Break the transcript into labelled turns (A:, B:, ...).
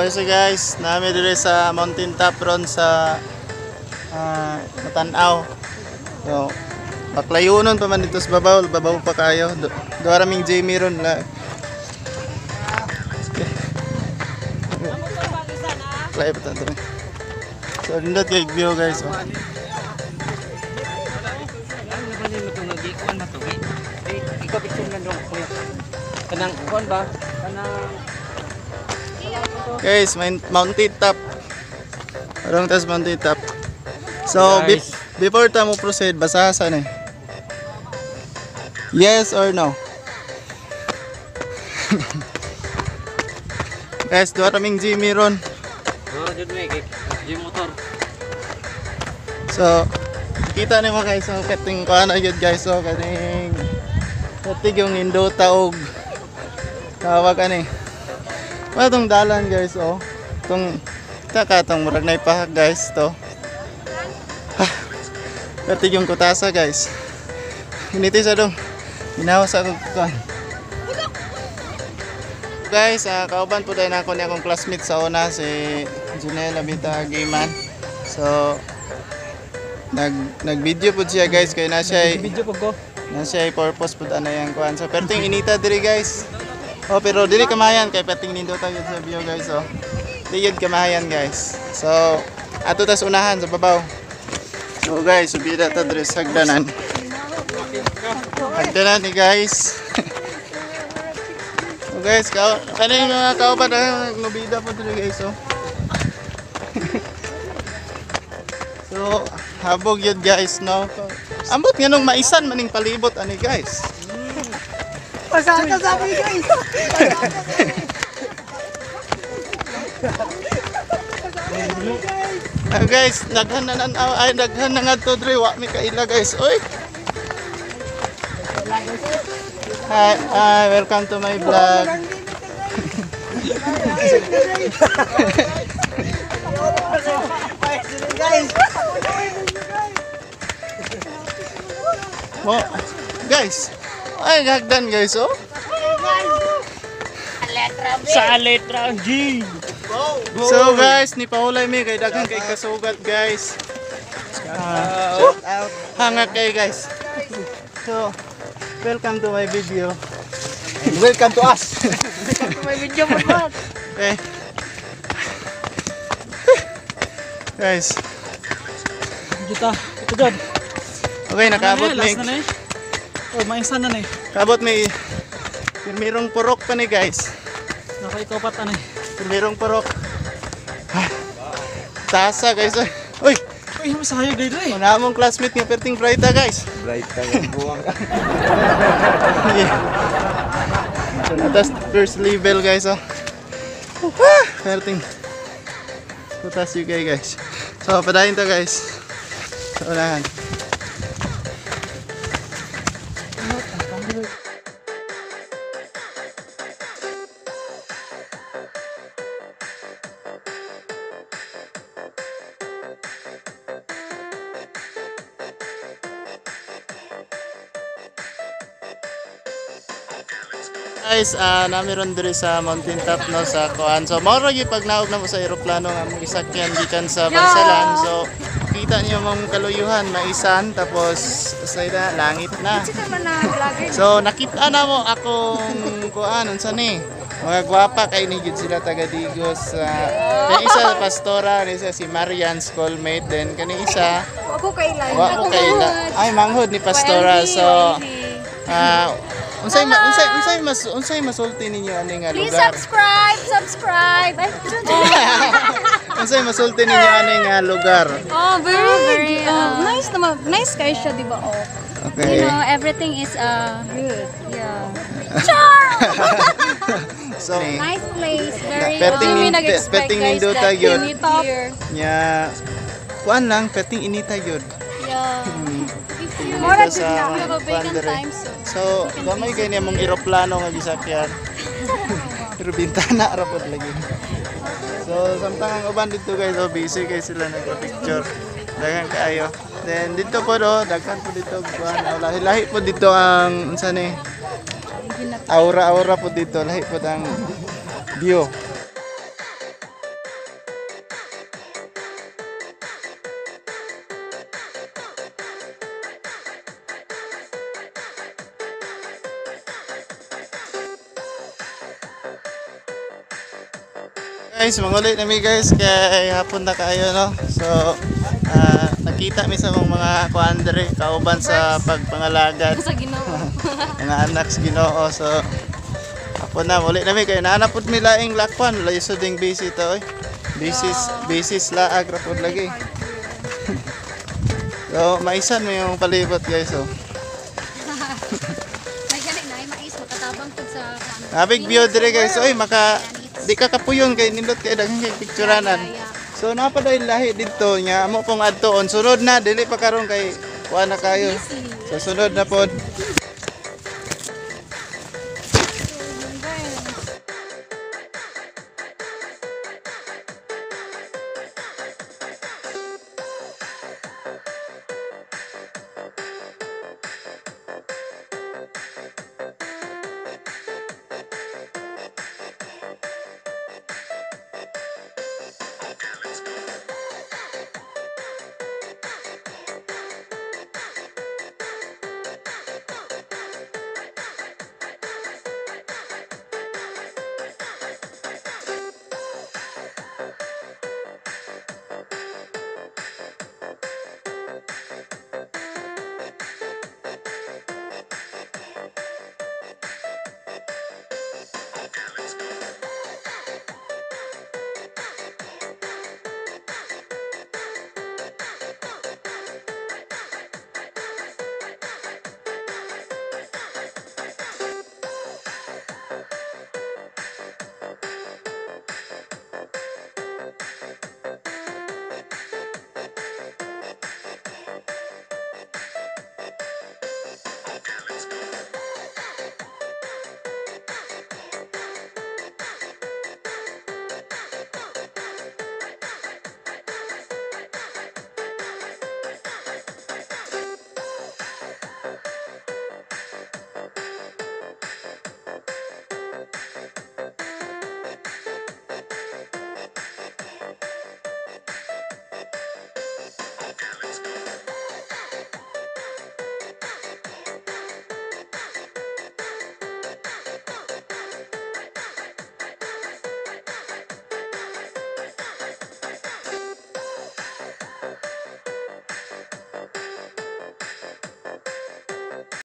A: So guys, nami diri sa mountain top ron sa Matanaw. So, paklayonon pa man dito sa babaw, babaw pa kayo. Duha raming Jamie ron la. Klayo pa ta. So, nindot kay view, guys. Oh.
B: Ikaw picture lang dong, kuya. Kanang kuan ba? Kanang
A: Guys, may mountain top. Parang tas mountain top. So,
B: Guys.
A: Before ta mo proceed, basahan sa eh. Yes or no? Guys, duha raming Jimmy ron.
B: Dora jud mi kay G motor.
A: So, kita nimo guys, so kating kuan na gyud, guys, so kaning katig yung Indota og tawag ani. Wala tong dalan, guys, oh. Tong ta ka tong murag na ipahak, guys, to. Ah, katig yung kutasa, guys. Initi sa dong. Ginawa sa akong kuan. Guys, kauban po dahil ako ni akong classmate sa una, si Junel Abita Gayman. So, nag-video po siya, guys, kay na siya
B: Video po ko.
A: Na siya purpose pud ana yang kuan. So perting inita diri, guys. Oh, pero dili kamayan kay perting nindot gyud sa view, guys, oh. Di gyud kamayan, guys. So ato tas unahan sa babaw. So guys, subida ta diri sa hagdanan. Hagdanan ni guys. So guys, kaning mga kauban ah, nagnubida po diri, guys, oh. So, habog yun, guys, no? Ambot nga nung maisan maning palibot ani, guys.
C: Pasaka sabi, guys.
A: Ah, guys, daghan na nan ay daghan na nga to dre, wa mi kaila, guys. Oy. Hi, hi, welcome to my vlog.
C: Guys.
A: Mo, guys. Ay, hagdan, guys, oh.
B: Sa letra G.
A: So guys, ni paulay mi kay daghan kay kasugat, guys. Ah, hangak kay, guys. So, welcome to my video.
C: And welcome to us.
B: May video mo ba?
A: Okay. Guys,
B: Kita. Ito jud.
A: Okay, nakaabot mi.
B: Last na eh. Oh, maisan na eh.
A: Kabot may pirmirong purok pa ni, guys.
B: Nakaikopat ani.
A: Pirmirong purok. Ah, tasa, guys. Oy. Uy,
B: Uy, masayo dito eh.
A: una mong classmate nga perting brighta, guys.
C: Bright ka yung buwang.
A: Yeah. Atas first level, guys, oh. Ah, perting. Putas you guys. So padayon to, guys. Sa unahan. Guys, nami ron diri sa mountain top, no, sa kuan. So mao ra gyud pag naog na mo sa eroplano nga among isakyan gikan sa Barcelan. So kita niyo mong kaluyuhan, maisan, tapos sa ila langit na. So nakita na mo akong kuan, unsa ni? Mga gwapa kay ni gyud sila taga Digos. Kani isa pastora, ni isa si Marian, schoolmate, then kani isa
D: Ako kay Lai.
A: wa ko kay ay manghod ni pastora. So unsay masulti ninyo ani nga
D: Please
A: lugar?
D: Subscribe, subscribe. Ay,
A: Unsay masulti ninyo ani nga lugar?
D: Oh, very, very nice naman. Nice kay siya, di ba? Oh.
A: Okay.
D: You know, everything is good. Yeah. Char!
A: So
D: Nice place. Very
A: Perting
D: nag-expect,
A: perting
D: guys,
A: nindota
D: that
A: yun.
D: we meet here.
A: Nya kuan lang perting inita gyud.
D: Yeah.
A: Dito
D: Mura
A: sa
D: jud na. We have a
A: kuan
D: vacant
A: dire.
D: time, so.
A: So gamay kay niya mong eroplano nga gisakyan. Pero bintana ra pod lagi. So samtang ang uban dito, guys, oh, busy kay sila nagpa-picture. Daghan kaayo. Then dito po do, daghan po dito kuan, oh, lahi-lahi po dito ang unsa ni? Aura-aura po dito, lahi po ang view. Guys, manguli na mi, guys, kay hapon na kayo, no. So nakita mi sa akong mga kuan diri, kauban sa pagpangalagad,
D: Sa Ginoo.
A: Mga anak sa Ginoo. So hapon na, muli na mi kay naa na pud mi laing lakwan, layo ding busy to oy. Busy busy laag ra pud lagi. So maisan mo yung palibot, guys, oh.
D: May gani na mais makatabang pud sa ano.
A: Nabig view dire, guys. Oy, maka di ka kapuyon kay nindot kay daghan kay picturanan. So naa pa dahil lahi didto nga amo pong adtoon. Sunod na, dili pa karon kay kuha na kayo. So sunod na pod.